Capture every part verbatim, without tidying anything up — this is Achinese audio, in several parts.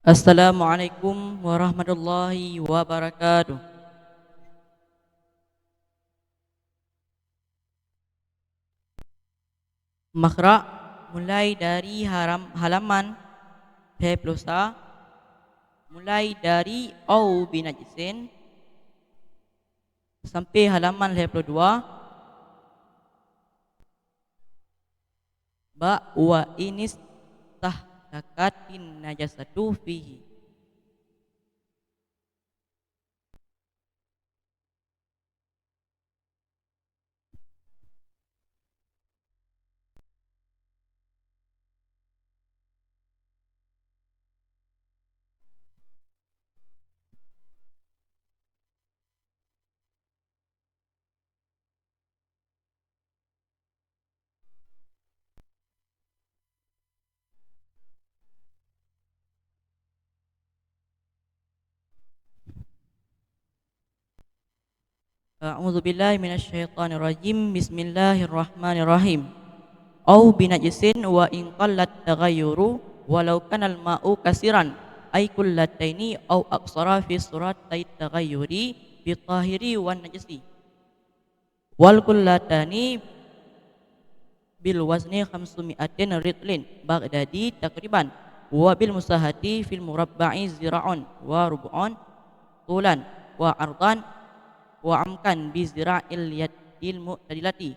Assalamualaikum warahmatullahi wabarakatuh. Makhraj mulai dari haram, halaman lhèe ploh sa, mulai dari au binajsin sampai halaman lhèe ploh dua, bak wa inistahlakatin najasatu fihi. A'udzubillahi minasyaitonirrajim. Bismillahirrahmanirrahim. Au binajsin wa in qallat taghayyuru walau kanal ma'u kasiran, ay kullataini au aksara fi suratay taghayyuri fi tahiri wan najsi. Wal kullatani bil wazni khamsu mi'atin ritlin Baghdadi takriban, wa bil musahati fil murabba'i zira'un wa rub'un tulan wa ardan wa amkan bi zira'il yadil mu'tadilati,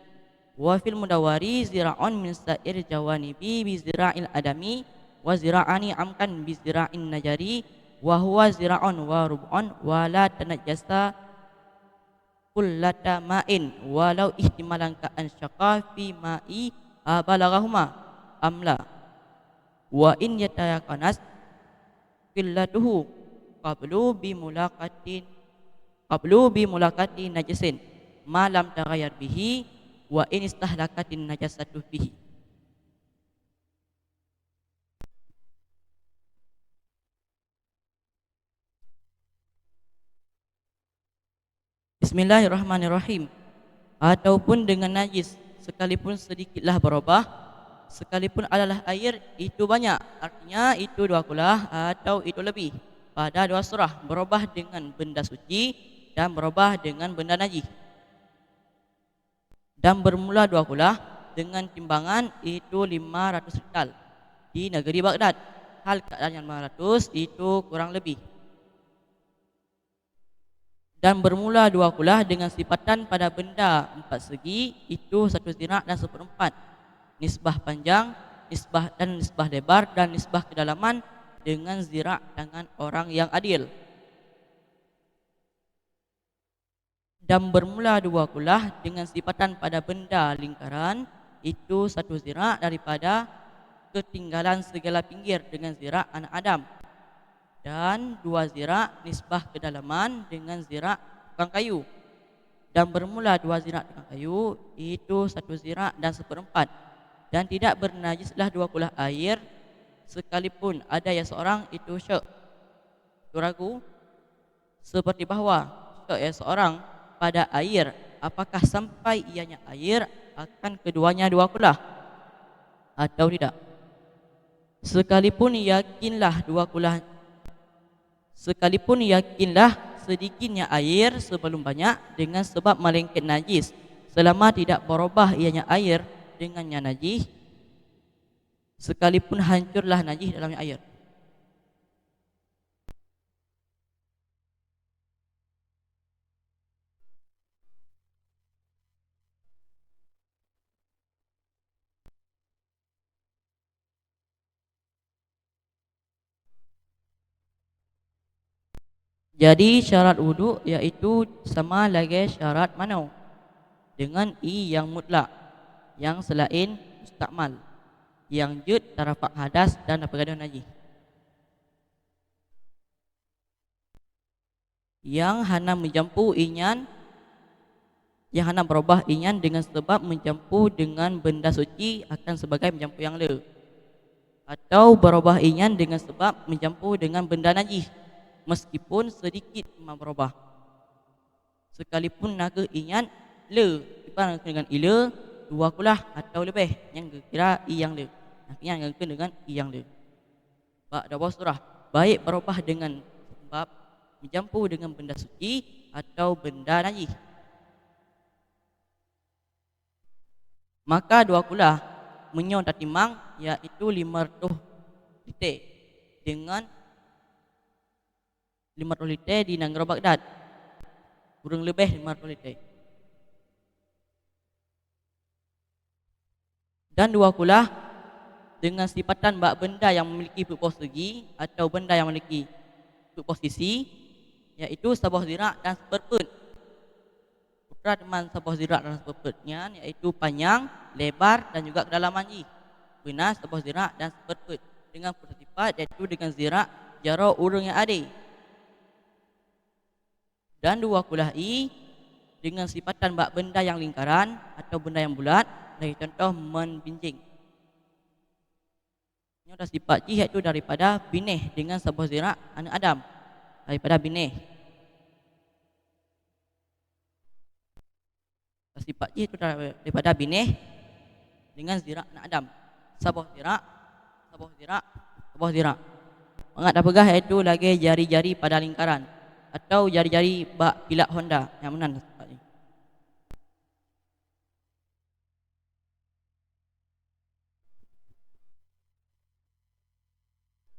wa fil mudawwari zira'un min sa'ir jawanibi bi zira'il adami wa zira'ani amkan bi zira'in najari wa huwa zira'un wa rub'un wa la tanajjasa qullata ma'in walau ihtimalan ka an syaqa fi ma'i abalaghahuma amla. Wa in yatayaqanas qillatuhu qablu bi mulaqatin, qablu bi mulaqati najsin ma lam taghayyar bihi wa in istahlakatin najasatu fihi. Bismillahirrahmanirrahim. Ataupun dengan najis, sekalipun sedikitlah berubah, sekalipun adalah air, itu banyak, artinya itu dua kulah atau itu lebih, pada dua surah, berubah dengan benda suci dan berubah dengan benda najis. Dan bermula dua kulah dengan timbangan itu lima ratus riktal di negeri Baghdad. Hal keadaan yang lima ratus itu kurang lebih. Dan bermula dua kulah dengan sipatan pada benda empat segi, itu satu zirak dan seperempat. Nisbah panjang, nisbah dan nisbah lebar dan nisbah kedalaman dengan zirak tangan orang yang adil. Dan bermula dua kulah dengan sipatan pada benda lingkaran, itu satu zirak daripada ketinggalan segala pinggir dengan zirak anak Adam, dan dua zirak nisbah kedalaman dengan zirak tukang kayu. Dan bermula dua zirak tukang kayu, itu satu zirak dan seperempat. Dan tidak bernajislah dua kulah air, sekalipun ada yang seorang itu syek, itu ragu, seperti bahwa syek yang seorang pada air, apakah sampai ianya air akan keduanya dua kulah atau tidak. Sekalipun yakinlah dua kulah, sekalipun yakinlah sedikitnya air sebelum banyak dengan sebab malaikat najis, selama tidak berubah ianya air dengannya najis, sekalipun hancurlah najis dalamnya air. Jadi, syarat wudhu yaitu sama lagée syarat manoe, dengan ie nyang mutlak, nyang seulaén mustakmal, nyang jeuet tarafak hadas dan tapeugadôh najih. Nyang hana meujampu ie nyan, nyang hana beurubah ie nyan deungon sabab meujampu deungon benda suci akan sibagai meujampu nyang le, atawa beurubah ie nyan deungon sabab meujampu deungon benda najih, meuskipun seudikit teuma beurubah. Sekalipun nakeuh ie nyan le, iban deungon ie le dua kulah atawa leubeh, nyan geukira ie nyang le. Nakeuh nyan geukheun deungon ie nyang le. Bak dua boh surah, baik barobah deungon seumbab, meujampu deungon benda suci, atau benda najih. Maka dua kulah meunyoe tatimang, yaitu lima reutôh lité deungon lima reutôh lité di nanggroe Baghdad, kureueng leubeh lima reutôh lité. Dan dua kulah deungon sipatan bak benda nyang memiliki peuet boh seugi atau benda nyang memiliki peuet boh sisi, yaitu saboh zirak dan siperpeuet. Ukuran teuma saboh zirak dan siperpeuet nyan yaitu panyang, lebar dan juga keudalaman jih beuna saboh zirak dan siperpeuet, deungon peuteupat yaitu deungon zirak jaroe ureuëng nyang adé. Dan dua kulah ie deungon sipatan bak benda nyang lingkaran atau benda nyang bulat, lagée cuntoh mon binjéng. Nyoe sipat jih yaitu daripada binéh deungon saboh zirak aneuëk Adam, daripada binéh. Sipat jih yaitu daripada binéh deungon zirak aneuëk Adam, saboh zirak, saboh zirak, saboh zirak. Mangat tapeugah yaitu lagée jari-jari pada lingkaran atau jari-jari bak pilak honda, nyang meunan sipat jih.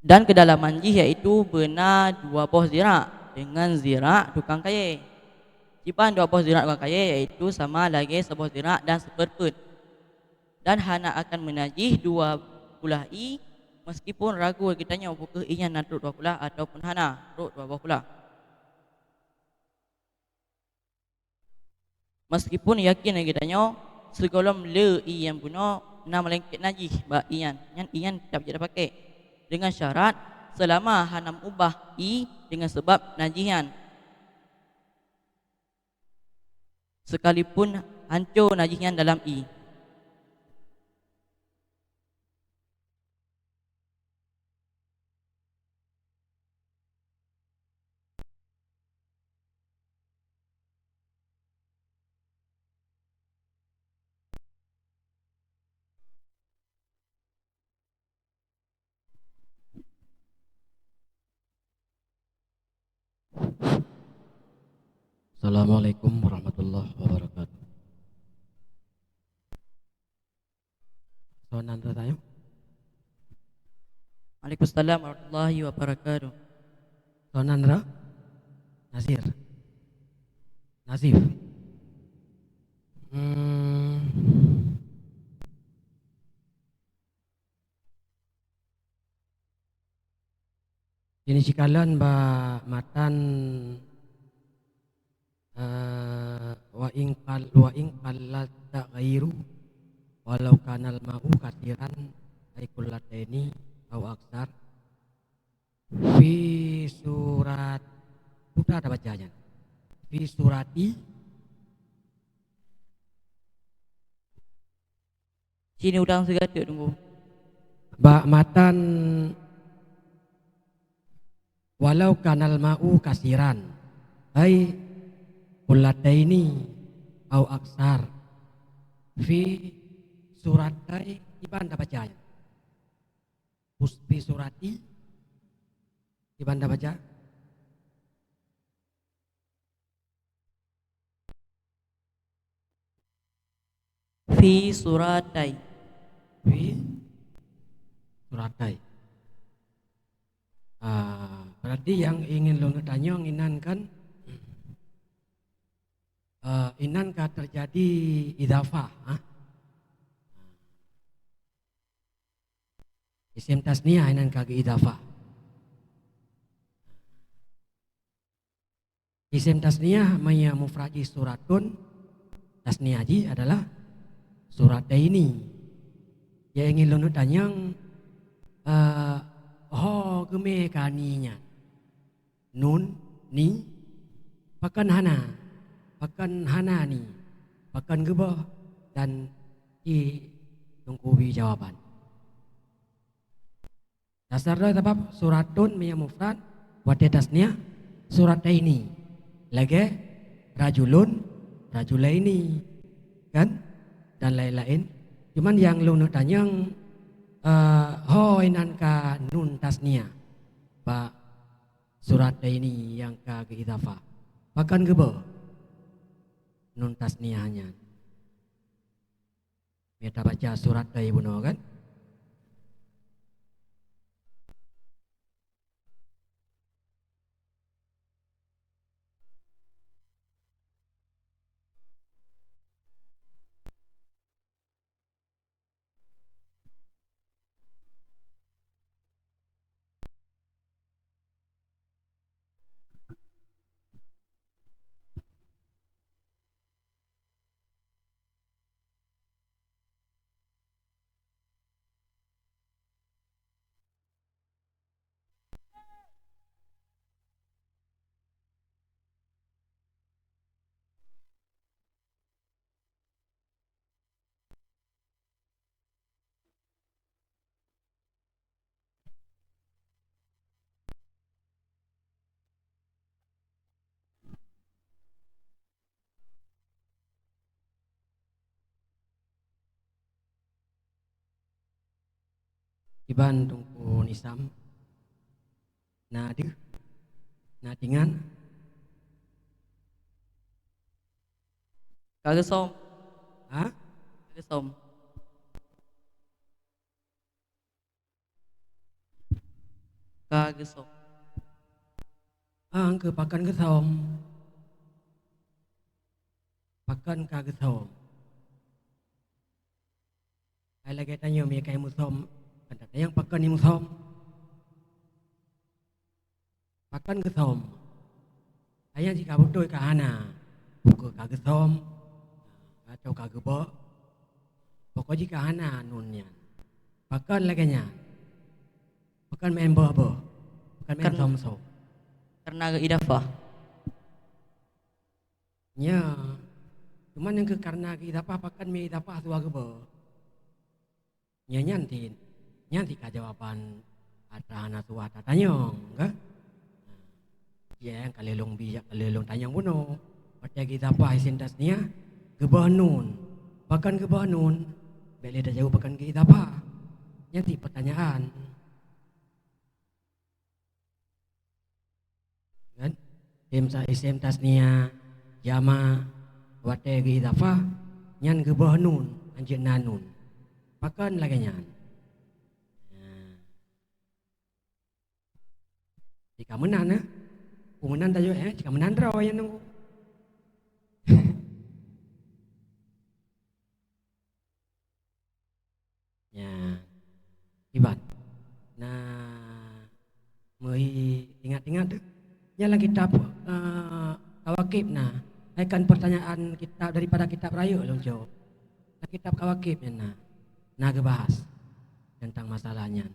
Dan keudalaman jih yaitu beuna dua boh zirak deungon zirak tukang kayée. Kiban dua boh zirak tukang kayée yaitu sama lagée saboh zirak dan siperpeuet. Dan hana akan meunajih dua kulah ie, meuskipun ragu geutanyoe peu kheueh ie nyan na trok dua kulah ataupun hana trok dua boh kulah. Meuskipun yakin lagée tanyoe, sigohlom le ie nyang bunoe na meulengket najih bak ie nyan, nyan ie nyan teutap jeuet tapakék, deungon syarat seulama hana meuubah ie deungon sabab najih nyan, seukalipun hanco najih nyan dalam ie. Assalamualaikum warahmatullahi wabarakatuh. Soe nan droe tanyoe? Waalaikumsalam warahmatullahi wabarakatuh. Soe nan droe? Nasir. Nasif. Hmm. Jeunèh sikalon bak matan, eh, wa in qal-, wa in qallat taghayyiru walau kanal ma'u katsiran ay qullataini au aksar. Fi surat, putra tabaca nyan. Fi surati. Sini udang sigateuk tunggu. Bak matan walau kanal ma'u kasiran, ai qullataini au aksar. Fi suratai, iban tabaca. Fi surati, iban tabaca. Fi suratai. Fi suratai. Ah, berarti yang ingin lôn tanyong inan kan, eh, inan ka terjadi idhafah, ah? Isim tasniah inan ka geuidhafah. Isim tasniah meunyo mufrad jih suratun, tasniah jih adalah surataini. Nyang ingin lôn tanyong, eh, ho geumé ka ni nyan? Nun, ni, pakon hana? Pakon hana ni? Pakon geuboh? Dan ci teungku bi jawaban. Dasar droe sabab suratun meunyo mufrad, watée tasniah, surataini. Lagée rajulun, rajulaini. Kan? Dan laén-laén. Cuman nyang lôn neuk tanyong, eh, ho inan ka nun tasniah. Bak surat daini nyang ka geuidhafah, pakon geuboh nun tasniah nyan? Meunyoe tabaca surat dari bunoe kan? Iban Teungku Nisam. Na deuh? Na tingan? Ka geusöm. Ha? Ka geusöm. Ka geusöm. Ah, keu pakon geusöm. Pakon ka geusöm. Hai lagèe tanyoe meunyoe ka musöm, kan tatanyong pakon musöm. Pakon geusöm. Hai nyang jih ka beutôi ka hana. Peu kheueh ka geusöm, atau ka geubok. Pokok jih ka hana nun nyan. Pakon lagèe nyan. Pakon meu'en boh-boh. Pakon meu'en Kan- söm-söm. Karena geuidhafah. Nya. Cuman nyang keu karena geuidhafah, pakon meuidhafah suah geuboh. Nya nyan ti, nyan ti ka jawaban atra hana suah tatanyong, ka? Nya nyang ka lheueh lôn bi, ka lheueh lôn tanyong bunoe. Watèe geuidhafah isim tasniah, geuboh nun. Pakon geuboh nun? Bèk lé tajaweueb pakon geuidhafah. Nyan ti peutanyaan. Kan? Isim sa-, isim tasniah, jamak, watèe geuidhafah, nyan geuboh nun, hanjeuet na nun. Pakon lagèe nyan? Nah. Jika meunan, eh? Ku meunan tajaweueb, eh? Jika meunan droe nyang nunggu. Nyan. Iban. Nah, meu ingat-ingat tu. Nyan lam kitab, eh, Kawakib na. Hai kan pertanyaan kitab daripada kitab rayeuk lôn jaweueb. Lam kitab Kawakib nyan na. Na geubahas tentang masalah nyan.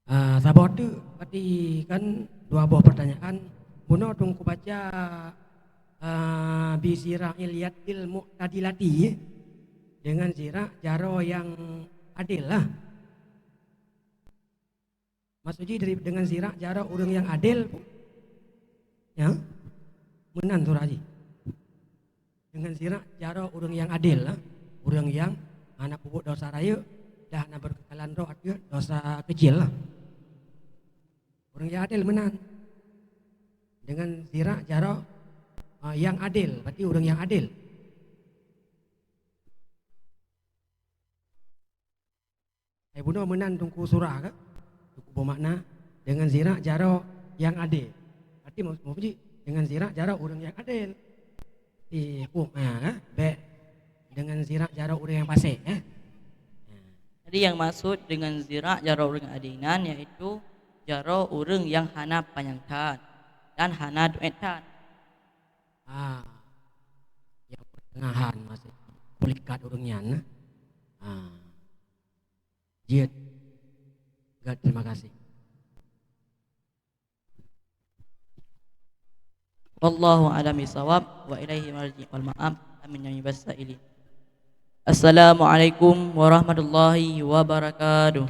Ah, saboh teuk, berarti kan dua boh pertanyaan. Bunoe Teungku baca, ah, bi zira'il yadil mu'tadilati, dengan zirak jaroe nyang adil lah. Maksud jih dari, dengan zirak jaroe ureueng nyang adil. Ya? Meunan surah jih. Dengan zirak jaroe ureueng nyang adil, ha? Ureueng nyang hana peubuet desya rayeuk dan hana beukeukalan droe ateueh desya keucil lah. Ureueng nyang adil meunan. Dengan zirak jaroe, ah, nyang adil, berarti ureueng nyang adil. Hai bunoe meunan Teungku surah ka? Teungku beumakna, dengan zirak jaroe nyang adil. Berarti mau, mau puji, dengan zirak jaroe ureueng nyang adil. Di hukum, ha, ka? Bèk dengan zirak jaroe ureueng nyang fasik, eh. Ha. Jadi, yang maksud dengan zirak jaroe ureueng adil nyan, yaitu jaroe ureueng nyang hana panyang that dan hana duet that. Ah, nyang peutengahan maksud, pulikat ureueng nyan, nah. Ah. Jeuet. Gèt, terima kasih. Wallahu a'lam bishawab wa ilaihi marji wal ma'ab. Amin ya rabbas sa'ilin. Assalamualaikum warahmatullahi wabarakatuh.